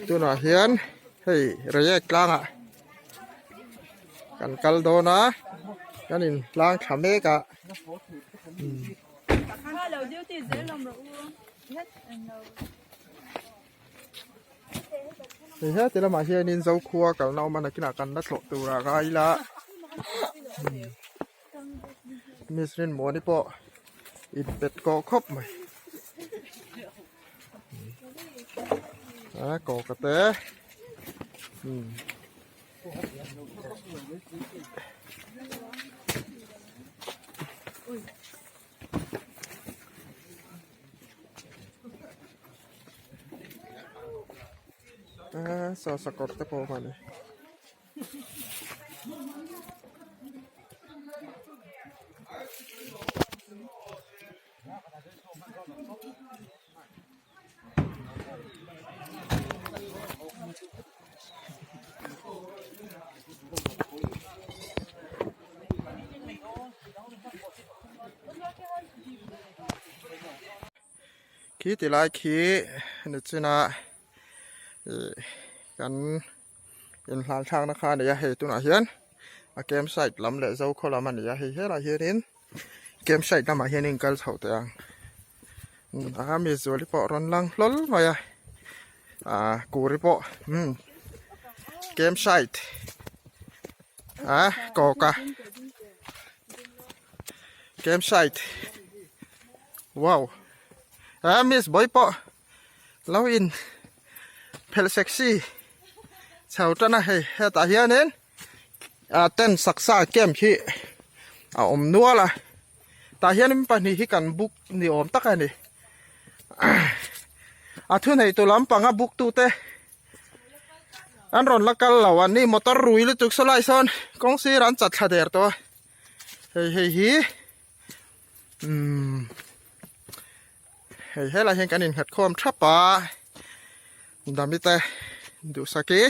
Tunah hian hei Reiek tlangah kan kal dawn a kan in tlang thla mek a. Hei heti lamah hianin Zokhua kalna awm a nakinah kan la tlawh tur ah ngai ila Miss Rinmuani pawh inpet kawh khawp mai a kawka te a saw sakawr te pawh a ni. Khi ti lai khi nichina ih kan inhlan thlakna kha a ni a hei tunah hian a camp site lam leh zokhaw lam a ni a hei helaiah hianin camp site lamah hianin kal chhoh teh ang a mi zuali pawh a rawn lang hlawl mai a ah kuri pawh umm camp site ah kawka camp site wow ah miss boy pawh. Lo in phelh sexy chho tan a hei hetah hianin ah tent saksa camp hi a awm nual a tah hianin pahnih hi kan book ni awm tak a ni a thunei tu lampanga book tute an rawn la kal lo an ni motor rui lutuk saw lai sawn kawng sir an chat thla der tawh a hei hei hi umm. Hei helai hian kan innghat khawm thap a Damite duhsaki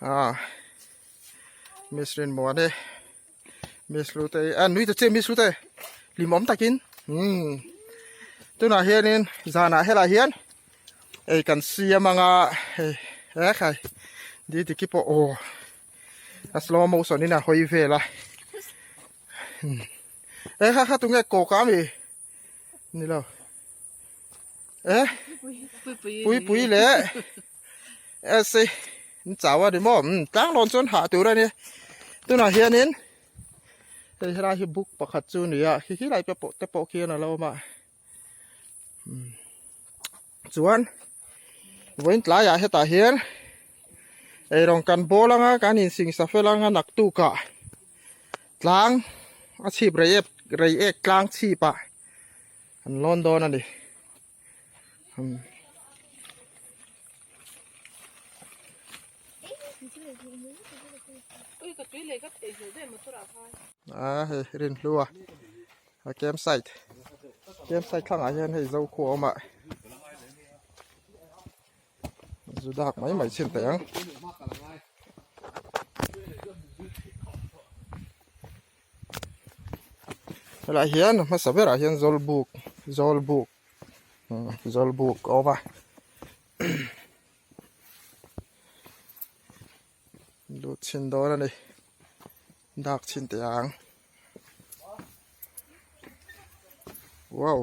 ah Miss Rinmuani Miss Lute ah nui ta che Miss Lute hlimawm takin umm tunah hianin zanah helai hian ei kan siam anga hei he khai Didiki pawh aw a slow motion in a hawi vel a e kha kha tunge kawk a mi. Ni lo. Eh? Pui pui le. Eh si. In chau a ni maw? Um tlang lawn chuan hah tur a ni. Tunah hianin hei helai hi book pakhat chu a ni a. Khi khi lai te pawh te pawh khian a lo awm a. Um chuan vawiin tlaiah hetah hian eirawng kan bawl anga kan insingsa fel anga naktukah Tlang a chhip rei ep rei ek tlang chhip ah an lawn dawn a ni umm. A hei Rinhlua a camp site camp site thlangah hian hei Zokhua a awm a zu dak mai mai chhin teh ang. Helai hian a hmasa berah hian zawlbuk zawlbuk zawlbuk a awm a lut chhin dawn a ni dak chhin teh ang wow.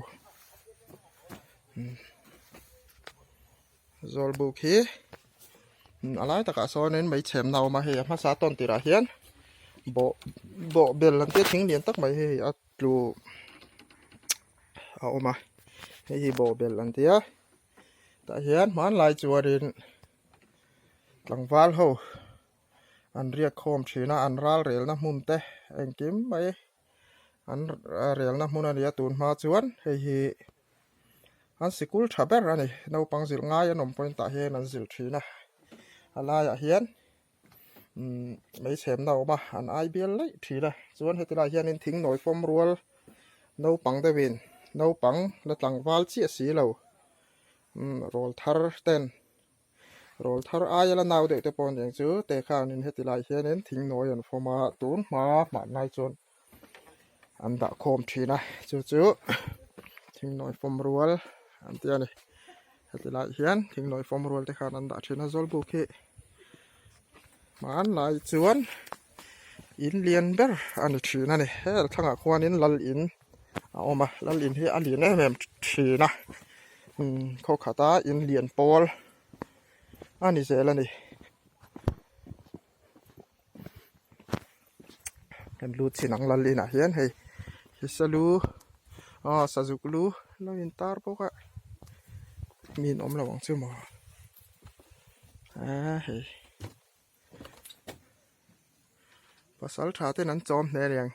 Zawlbuk hi a lai takah sawnin mai chhemna a awm a hei a hmasa tawn tirah hian bawh bawh bel an tia thing lian tak mai hi hei a tlu a awm a hei hi bawh bel an tia tah hian hmanlai chuanin tlangval ho an riak khawm thin a an ral relna hmun te engkim mai an relna hmun a ni a tun hma chuan hei hi. An sikul tha ber a ni naupang zilh ngai an awm point ah hian an zilh thin a a laiah hian umm hmeichhemna a awm a an ai bial laih thin a chuan heti lai hianin thing nawi fawm rual naupang deuhin naupang la tlangval chiah si lo umm rawl thar ten rawl thar aia la nau deuh te pawh aniang chu te khanin heti lai hianin thing nawi an fawm a tun hma hmanlai chuan. an dah khawm thin a chu chu. Thingnawi fawm rual an ti a ni. Heti lai hian thingnawi fawm rual te khan an dah thin a Zawlbuk hi hmanlai chuan in lian ber a ni thin a ni. Hel thlangah khuanin lal in a awm a, lal in hi a lian em em thin a, khaw khata in lian pawl a ni zel a ni. Kan lut chin ang lal inah hian hei hisalu aw sazuk lu lo in tar bawk a mi an awm lo ang chu maw a hei pasal tha ten an chawm hle aniang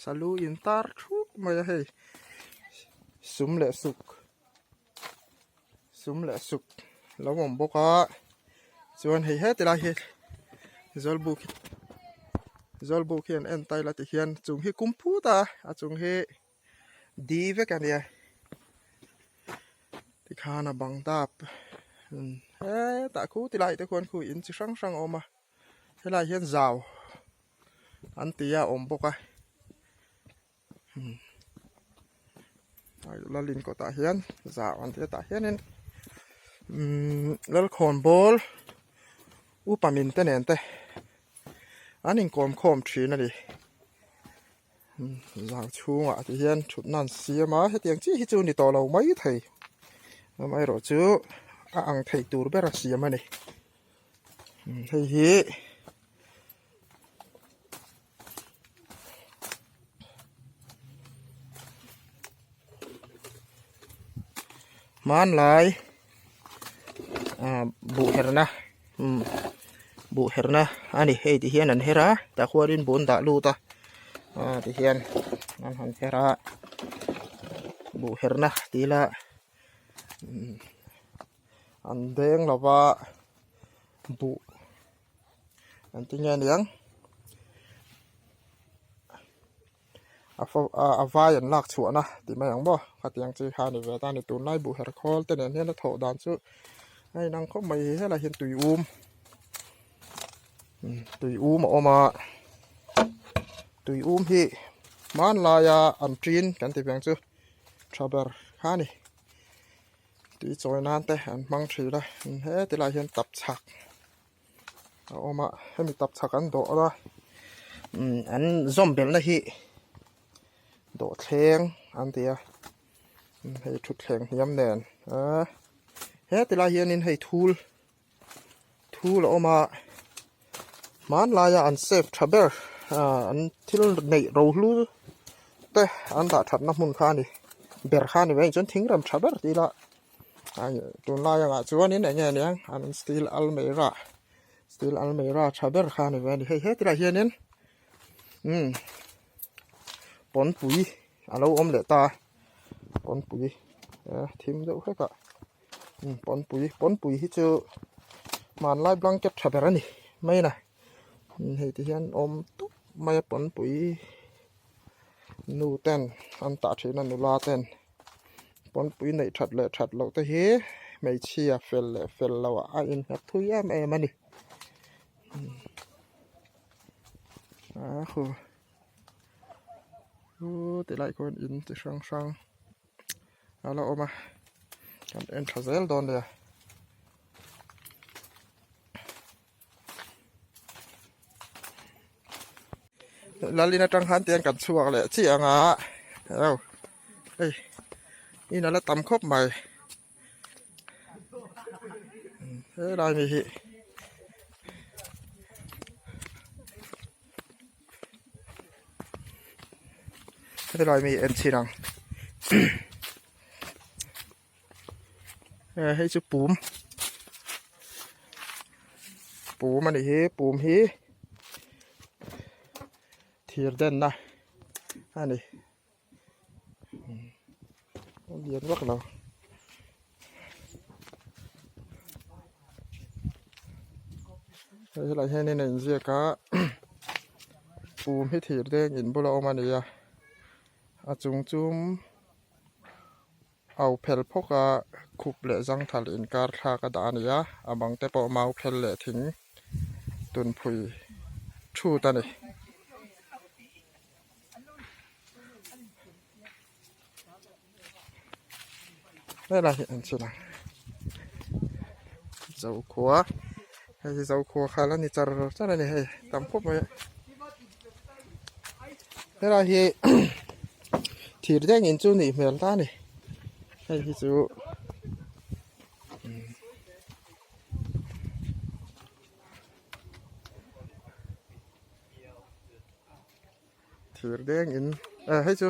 salu in tar thup mai a hei sum leh suk sum leh suk lo awm bawk a chuan hei heti lai hi zawlbuk zawlbuk hi an en tail a ti hian chung hi kum phut a a chung hi di vek a nia tikhan a bang dap hetah khu ti lai te khuan khu in chi hrang hrang a awm a helaiah hian zau an ti a awm bawk a. Lalin kawtah hian zau an tih a tah hianin umm lalkhawnbawl upa min te nen te an inkawm khawm thin a ni zau chhungah ti hian thutna an siam a hetiang chiah hi chu ni tawh lo mai thei amaherawhchu a ang thei tur ber a siam a ni hei hi. Hmanlai ah buh herna umm buh herna a ni hei ti hian an her a tah khuanin buh an dah lut a ah ti hian an han her a buh herna tih ila umm an deng lova buh. An ti nge aniang a fo a vai an lak chhuahna tih mai ang maw khatiang chi kha a ni ve ta a ni tunlai buh her khawl te nen hian a thawh dan chu a inang khawp mai helaiah hian tui um tui um a awm a tui um hi hmanlaia an ṭin kan ti veng chu tha ber kha a ni. Tui chawi nan te an hmang thin a heti lai hian tap chhak a awm a hemi tap chhak an dawh a umm an zawm belhna hi dawhthleng an ti a hei thutthleng hniam nen ahh heti lai hianin hei thul thul a awm a hmanlaia an save tha ber ah an thil neih rohlu te an dah thatna hmun kha a ni ber kha a ni mai chuan thingrem tha ber tih ila tunlai angah chuanin eng nge aniang an steel almirah steel almirah tha ber kha a ni ve a ni hei hetilaiah hianin umm pawnpui a lo awm leh ta a pawnpui thim deuh hlek ah. Pawnpui pawnpui hi chu hmanlai blanket tha ber a ni mai a hei ti hian awm tawp mai a pawnpui nu ten an tah thin a nula ten pawnpui neih that leh that loh te hi hmeichhia fel leh fel loh ah a innghat thui em em a ni a khu ti lai khuan in chi hrang hrang. A la awm a kan en tha zel dawn nia. Lalin atang khan tiang kan chhuak leh chiah ang a eo hei in a la tam khawp mai helai mi hi. Helai mi en chhin ang hei chu pum pum a nih hi pum hi thir denna a ni a lian vak lo. Helaiah hianin a inziak a pum hi thir deng in bula awm a ni a a chung chum au phel phawk a khup leh zangthal inkar thlak a dah a ni a a bang te pawh mau phel leh thing tunphui thut a ni. Helai hi an chhun ang Zokhua hei hi Zokhua kha la ni char char a ni hei tam khawp mai a helai hi thir deng in chu nih hmel ta a ni hei hi chu Thir deng in eh hei chu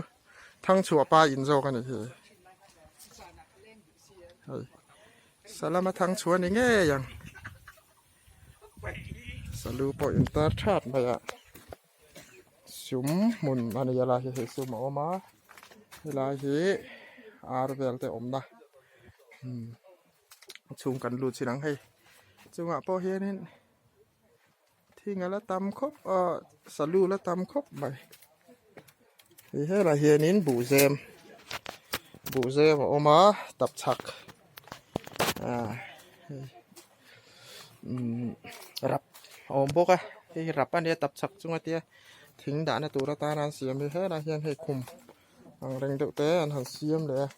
thangchhuah pa in zawk a ni hi hei salama thangchhuah ni ngei ang salu pawh in tar that mai a sum hmun a ni a lai hi hei sum a awm a helai hi ar vel te awmna umm a chhung kan lut chin ang hei chungah pawh hianin. Thing a la tam khawp a salu la tam khawp mai hei helai hianin buhzem buhzem a awm a tapchhak ah hei umm rap a awm bawk a hei hi rap a nia tapchhak chunga tia thing dahna tur atana an siam hi helai hian hei khum ang reng deuh te an han siam leh a.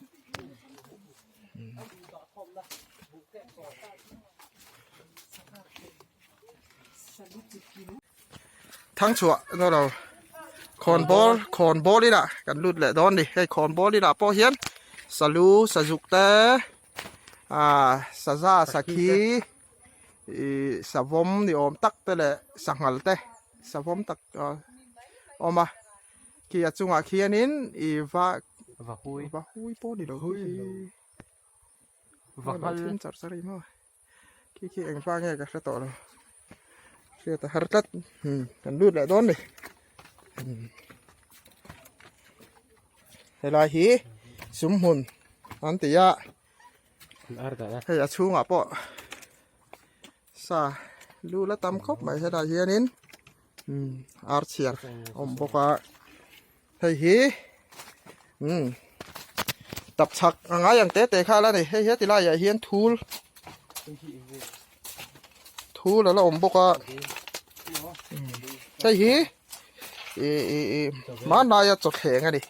Thangchhuah no lo khawn ball khawn ball inah kan lut leh dawn ni hei khawn ball inah pawh hian salu sazuk te ah saza sakhi ih savawm ni awm tak te leh sanghal te savawm tak a awm a khi a chungah khianin ih va vahui pawh ni lo hi va thim char char a ni maw. Khi khi eng pa nge ka hre tawh lo hriat a har tlat umm kan lut leh dawn ni umm helai hi sum hmun an ti a hei a chhungah pawh sa lu la tam khawp mai helai hianin umm ar chhiar a awm bawk a hei hi umm tapchhak a ngai ang te te kha la ni hei heti laiah hian thul thul a la awm bawk a hei hi ih ih ih hmanlaia chawthleng a ni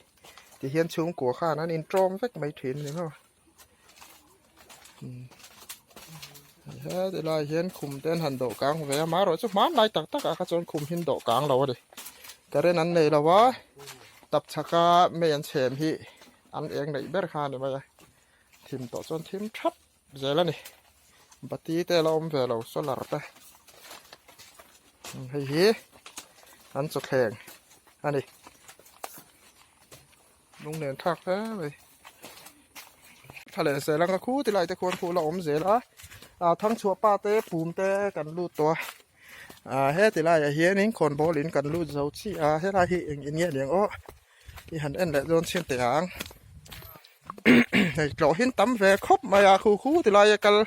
tihian chhungkua khan an intawm vek mai thin a ni maw. Heti lai hian khum te an han dawh kang ve a amaherawhchu hmanlai tak tak ah kha chuan khum hi an dawh kang lo a ni current an nei lo a tapchhak a mei an chhem hi an eng neih ber kha a ni mai a thim tawh chuan thim thap zel a ni bati te a la awm ve lo solar te hei hi an chawthleng a ni. Lunglen thlak hle mai. Thla leh zel anga khu ti lai te khuan khu la awm zel a. Ah thangchhuah pa te pum te kan lut tawh a. Ah heti laiah hianin khawnbawl in kan lut zo chiah a helai hi eng in nge niang aw i han en leh dawn chhin teh ang. Hei tlawh hin tam ve khawp mai a khu khu ti laia kal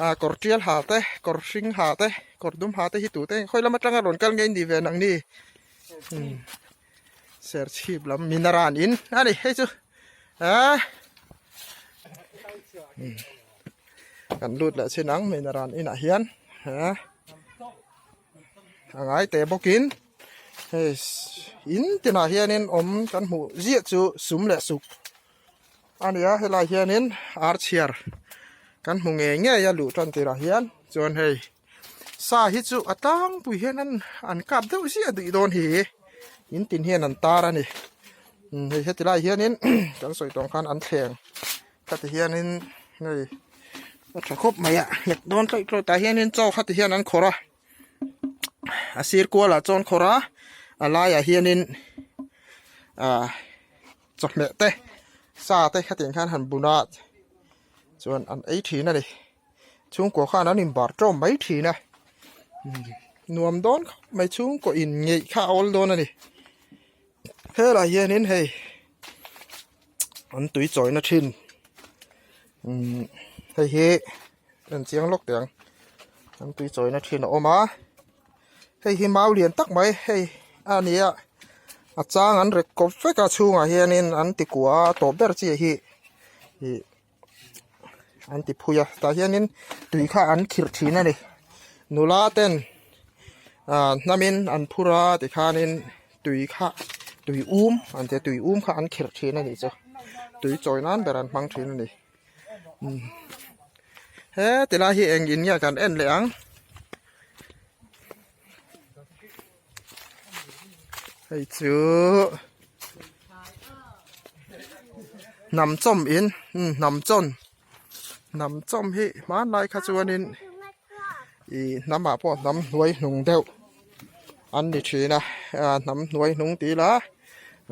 ah kawr tial ha te kawr hring ha te kawr dum ha te hi tute khawi lam atanga rawn kal ngei ni ve nang ni. Serchhip lam minaran in a ni hei chu ah kan lut leh chin ang minaran inah hian ah a ngai teh bawkin hei in tinah hianin awm kan hmuh ziah chu sum leh suk a ni a helai hianin ar chhiar kan hmu ngei ngei a luh tan tirah hian chuan hei. Sa hi chu a tlangpui hian an an kap deuh ziah duh dawn hi in tin hian an tar a ni umm hei heti lai hianin kan sawi tawng khan an thleng khati hianin hei a tha khawp mai a nghet dawn tawih tawih tah hianin chaw khati hian an khawrh a a sir kualah chuan khawrh a a laiah hianin ah chawhmeh te sa te khatiang khan han bun a chuan an ei thin a ni. Chhungkua khan an inbar tawm mai thin a nuam dawn khawp mai chhungkaw in ngeih kha a awl dawn a ni helai hianin hei an tui chawina thin umm hei hi en chiang lawk teh ang an tui chawina thin a awm a hei hi mau lian tak mai hei a ni a a chang an rek kawp vek a chhungah hianin an ti kua a tawp ber chiah hi ih. an ti phui a tah hianin tui kha an khirh thin a ni nula ten ah hnamin an phur a tikhanin tui kha tui um an tia tui um kha an khirh thin a nih chu tui chawi nan ber an hmang thin a ni. Umm he tilai hi eng in nge kan en leh ang. Hei chu hnam chawm in hnam chawn hnam chawm hi hmanlai kha chuanin ih hnam ah pawh hnam hnuai hnung deuh an ni thin a hnam hnuai hnung tih ila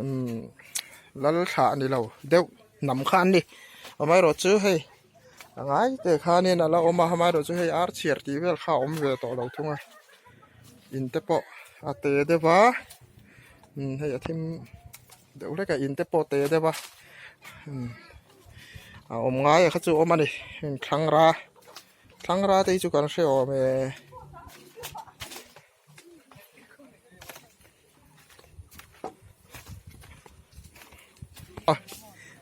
umm lal thlah ni lo deuh hnam kha an ni amaherawhchu hei. A ngai te khanin a la awm a amaherawh chu hei ar chhiar tih vel kha a awm ve tawh lo thung a in te pawh a te deuh a umm hei a thim deuh hlek a in te pawh a te deuh a umm a awm ngai a kha chu a awm a ni heng thlangra thlangra te hi chu kan hre awm e.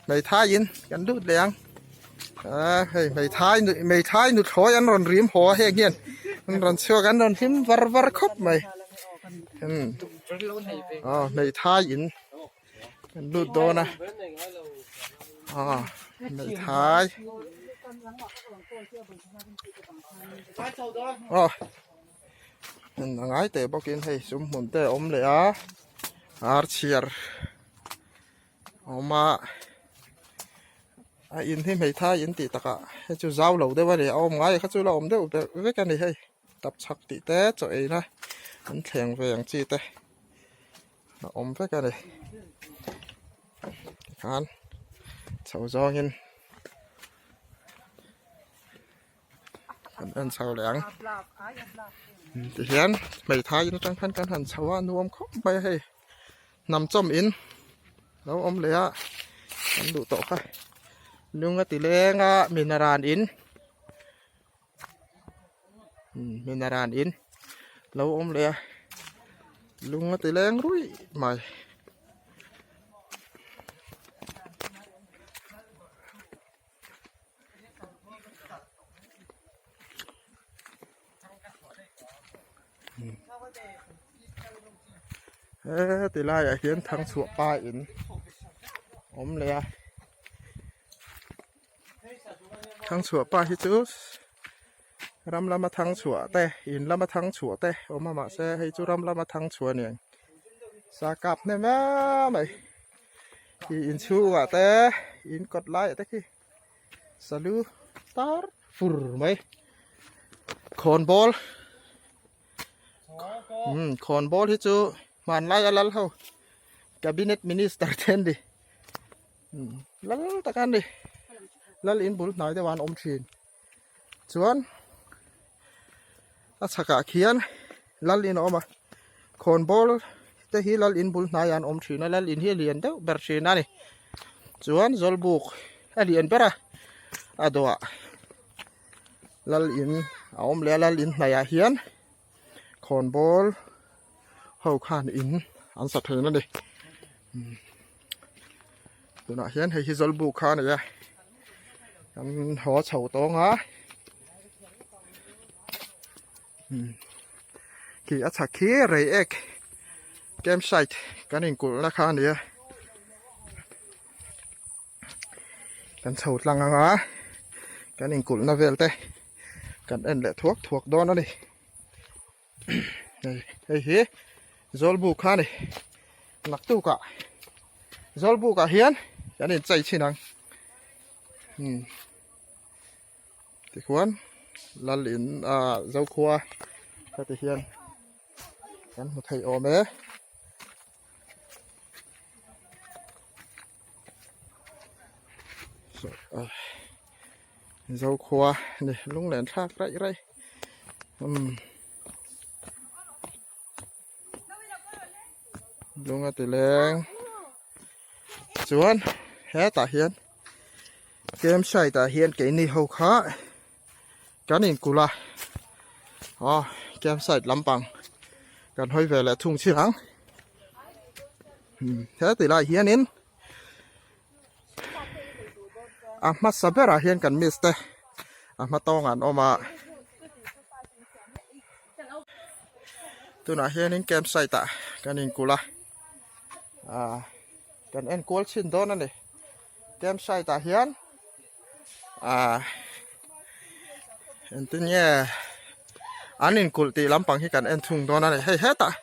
Hmeithai in kan lut leh ang ah hei hmeithai hmeithai nuthlawi an rawn rim haw a heng hian an rawn chhuak an rawn hlim var var khawp mai umm aw hmeithai in kan lut dawn a aw hmeithai aw. A ngai teh bawkin hei sum hmun te a awm leh a ar chhiar a awm a a in hi hmeithai in tih takah hei chu zau lo deuh a ni a awm ngai kha chu la awm deuh ber vek a ni hei tapchhak tih te chaw ei na an thleng ve ang chi te a awm vek a ni tikhan chho zawngin. Kan en chho leh ang tihian hmeithai in atang khan kan han chho a nuam khawp mai a hei hnam chawm in lo awm leh a kan duh tawh kha lung a ti leng a minaran in minaran in lo awm leh a lung a ti leng ruih mai. He ti laiah hian thangchhuah pa in awm leh a thangchhuah pa hi chu ram lama thangchhuah te in lama thangchhuah te awm a mahse hei chu ram lama thangchhuah a niang sa kap hnem em mai. Ih inchhungah te in kawt laiah te khi salu tar fur mai khawnbawl umm khawnbawl hi chu hmanlai a lal ho cabinet minister te an ni umm lal tak an ni lal in bul hnai deuh ah an awm thin chuan a chhakah khian lal in a awm a khawnbawl te hi lal in bul hnaiah an awm thin a lal in hi a lian deuh ber thin a ni chuan zawlbuk a lian ber a a dawhah lal in a awm leh a lal in hnaihah hian khawnbawl ho khan in an sa thin a ni tunah hian hei hi zawlbuk kha a ni a kan haw chho tawng a khi a chhak khi reiek campsite kan inkulhna kha a ni a kan chho tlang ang a kan inkulhna vel te kan en leh thuak thuak dawn a ni hei hei hi zawlbuk kha a ni naktukah zawlbukah hian kan inchei chhin ang umm tikhuan lal in ah zokhua ka ti hian kan hmu thei awm e. Zokhua ni lunglen thlak raih raih umm lung a ti leng chuan hetah hian campsite ah hian keini ho kha kan inkulh a aw campsite lampang kan hawi ve leh thung chin ang he ti lai hianin a hmasa berah hian kan miss te a hma tawng an awm a tunah hianin campsite ah kan inkulh a ah kan enkual chhin dawn a ni campsite ah hian. Ah engtin nge an inkulh tih lampang hi kan en thung dawn a ni hei hetah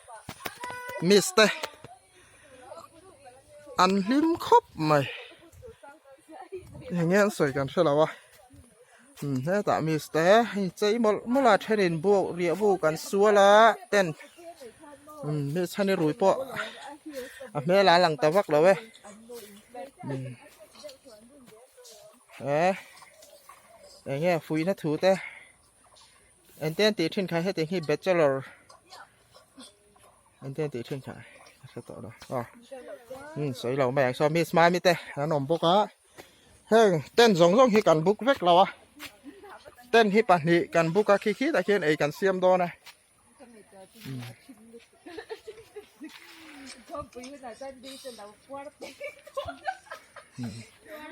miss te an hlim khawp mai enge an sawi kan hre lo a umm hetah miss te hei chei mawlh mawlh a thenin buk riah buk an sual a tent umm miss hani rui pawh a hmel a lang ta vak lo e umm. Eh eng nge fuihna thu te engte an tih thin kha heti hi bachelor engte an tih thin kha ka hre tawh lo aw um sawi lo mai ang saw miss mami te an awm bawk a heng tent zawng zawng hi kan book vek lo a tent hi pahnih kan book a khi khi tah khian ei kan siam dawn a.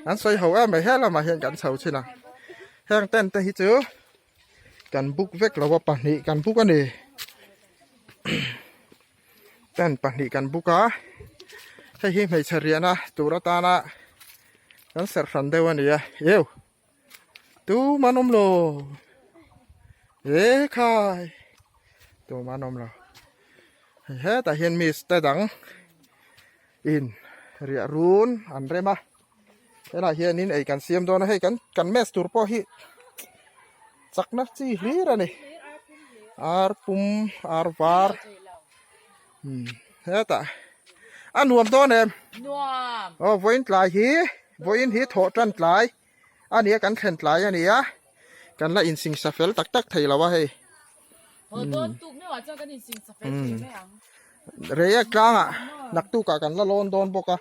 An sawi ho em mai he lamah hian kan chho thin a heng tent te hi chu kan book vek lo a pahnih kan book a ni tent pahnih kan book a hei hi hmeichhe riahna tur atana kan serh hran deuh a ni a eu. Tum an awm lo e khai tum an awm lo hei hetah hian miss te dang in riah run an rem a helaiah hianin ei kan siam dawn a hei kan kan mess tur pawh hi chakna chi hlir a ni ar pum ar var umm hetah a nuam dawn em nuam aw vawiin tlai hi vawiin hi thawh tan tlai. A nia kan thlen tlai a nia kan la insingsa fel tak tak thei lo a hei. Haw dawn tuk meuh ah chuan kan insingsa fel thei mai ang. Reiek tlangah naktukah kan la lawn dawn bawk a.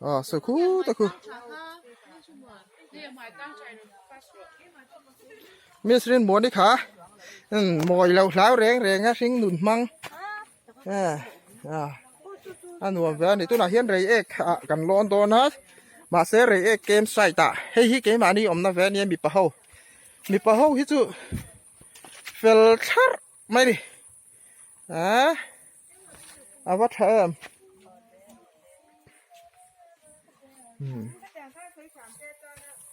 Aw sawi khu ta khu. Miss Rinmuani kha mawi lo hlau reng reng a hring nun hmang. A nuam ve a ni tunah hian rei ek ah kan lawn dawn a mahse rei ek camp site ah hei hi keimahni awmna ve ania mipa ho mipa ho hi chu fel thlarh mai a ni ah a va tha em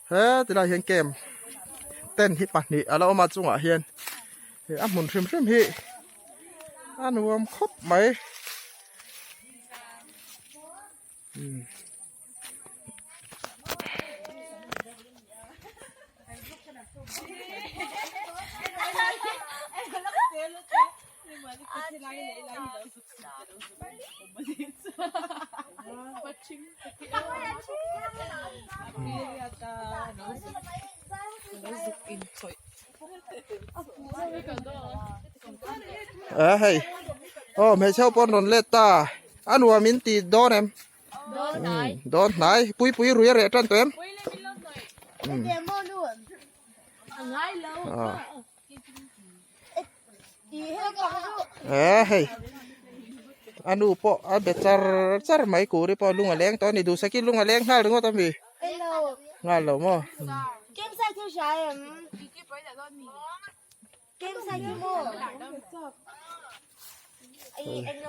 he tilai hian camp tent hi pahnih a la awm a chungah hian a hmun hrim hrim hi a nuam khawp mai a hei aw hmeichhe ho pawn rawn let ta a nuam in ti dawn em dawn hnai pui pui rui a reh tan tawh em a hei a nu pawh a be char char mai kuri pawh lung a leng tawh a ni duhsaki lung a leng nghal ringawt a mi nghal lo maw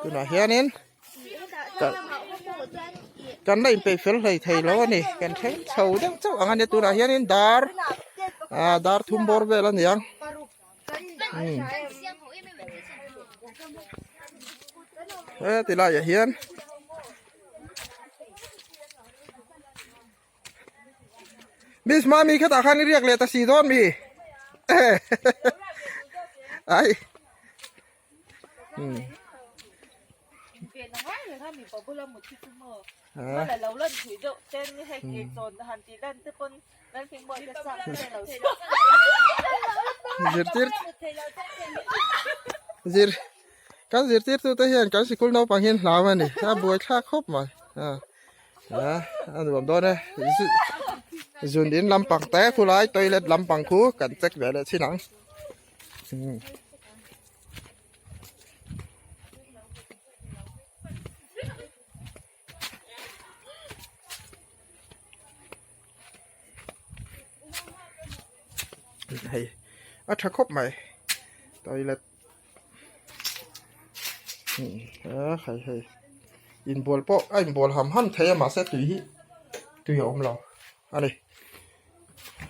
tunah hianin kan la inpeih fel hlei thei lo a ni kan thleng chho deuh chauh ang a nia tunah hianin dar ah dar thum bawr vel a ni ang heti laiah hian. Miss Mami khatah khan i riak leh ta si dawn mi ai zirtir zir kan zirtirtu te hian kan sikul naupang hian hlau a ni a buaithlak khawp mai a. A a nuam dawn e zun in lampang te khulai toilet lampang khu kan check ve leh chin ang hei a tha khawp mai toilet a hei hei inbual pawh a inbual ham ham thei a mahse tui hi tui a awm lo a ni.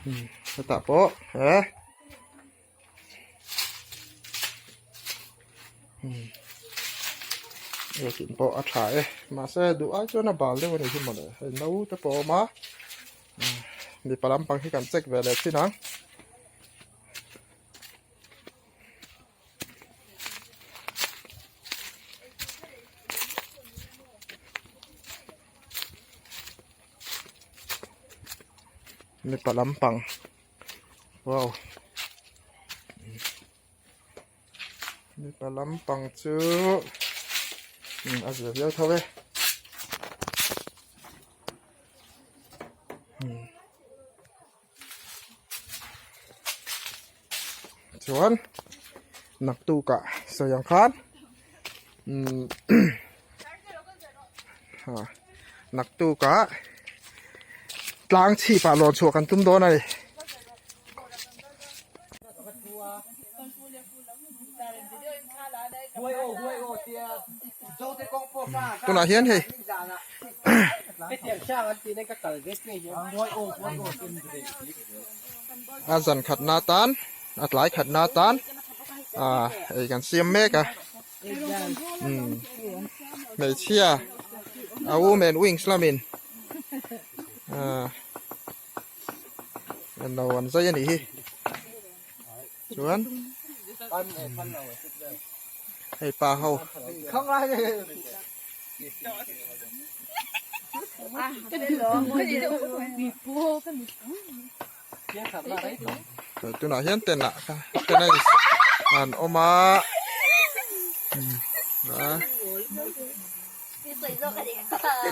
Hetah pawh he Biakin pawh a tha e mahse duh ai chuan a bal deuh a nih hi mawle hei no te pawh a awm a mipa lampang hi kan check ve leh thin ang. Mipa lampang wow mipa lampang chu a zia viau tho e. Chuan naktukah sawi ang khan umm naktukah tlang chhipah lawn chhuah kan tum dawn a ni. Tunah hian hei a zan khatna tan a tlai khatna tan ah ei kan siam mek a umm hmeichhia a women wings lamin ah no an zai a nih hi. Chuan hei pa ho tunah hian tent ah tent a an awm a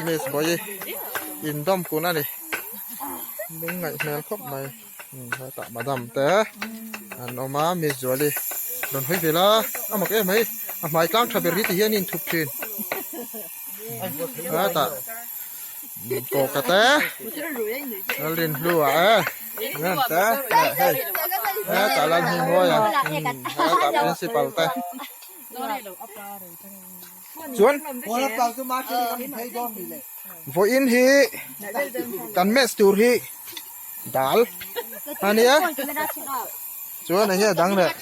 miss bawihi indawm kun a ni lungngaih hmel khawp mai. Hetah madam te an awm a miss Zuali rawn hawi vel a a mak em mai a hmai tlang tha ber hi ti hian a inthup thin hetah kawka te Lalrinhlu ah e ngan te hei hetah Lalhmingmawia hetah principal te chuan Vawiin hi kan match tur hi dal a nia chuan eng nge dang leh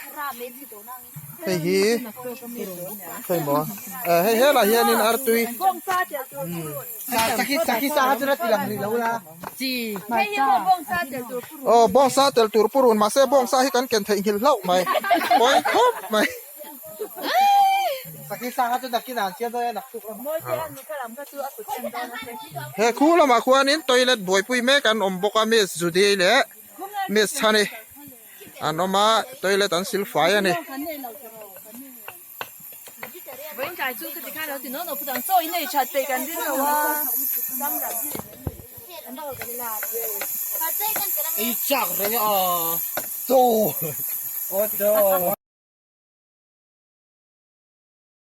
hei hi hei maw eh hei helai hianin artui aw bawngsa tel tur purun mahse bawngsa hi kan ken theihnghilh hlauh mai pawi khawp mai. He khu lamah khuanin toilet buaipui mek an awm bawk a miss Judy leh miss Chhani an awm a toilet an sil fai a ni.